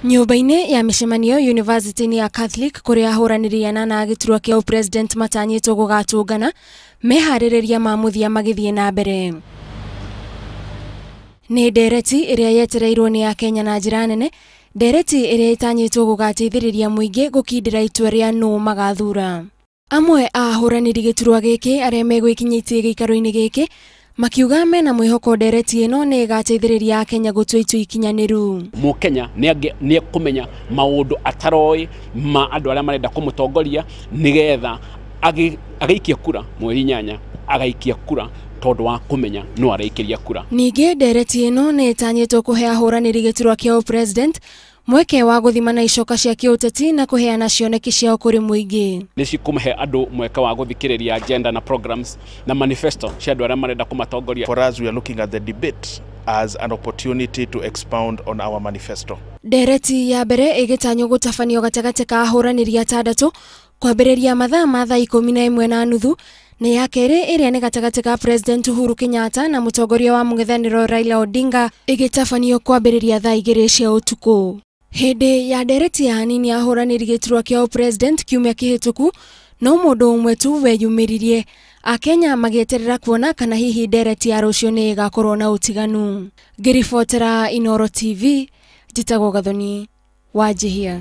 Nyũmba-inĩ ya mĩcemanio University-inĩ ya Catholic kũrĩa ahũranĩri anana a gĩturwa kĩa ũpresident matanyĩtwo gũgatũngana meharĩrĩria ma mũthia magĩthiĩ na mbere. Nĩ ndereti ĩrĩa yetereirwo nĩ Akenya na njĩra nene, ndereti ĩrĩa ĩtanyĩtwo gũgateithĩrĩria mũingĩ gũkindĩra itua rĩa nũ magathura. Amwe a ahũranĩri gĩturwa gĩkĩ arĩa megwĩkinyĩtie gĩikaro-inĩ gĩkĩ makiuga mena mwĩhoko ndereti ĩno nĩ ĩgateithĩrĩria Akenya gũtua itua ikinyanĩru. Mũkenya nĩ ekũmenya maũndũ ataroĩ ma andũ arĩa marenda kũmũtongoria nĩgetha agĩikia kura mweri 8 agaikia kura tondũ wa kũmenya no araikĩria kura. Ningĩ ndereti ĩno nĩ ĩtanyĩtwo kũhe ahũranĩri gĩturwa kĩa ũpresident mweke wa gũthimana icoka cia kĩũteti na kũheana cioneki ciao kũrĩ mũingĩ. Nĩ cikũmũhe andũ mweke wa gũthikĩrĩria agenda na programs na manifesto cia andũ arĩa marenda kũmatongoria. For us, we are looking at the debate as an opportunity to expound on our manifesto. Ndereti ya mbere ĩgĩtanywo gũtabanio gatagatĩ ka ahũranĩri atandatũ kwambĩrĩria mathaa ma thaa 11:30 na ya kerĩ ĩrĩa nĩ gatagatĩ ka President Uhuru Kenyatta na mũtongoria wa mũng'ethanĩro Raila Odinga ĩgĩtabanio kwambĩrĩria thaa 2 cia ũtukũ. Hĩndĩ ya ndereti ya anini ahũranĩri gĩturwa kĩa ũpresident kiumia kĩhĩtũku no mũndũ ũmwe tu weyumĩririe, Akenya magĩeterera kuona kana hihi ndereti ya rũciũ nĩ ĩgakorwo na ũtiganu. Ngĩribotera Inooro TV, njĩtagwo Gathoni Wanjihia.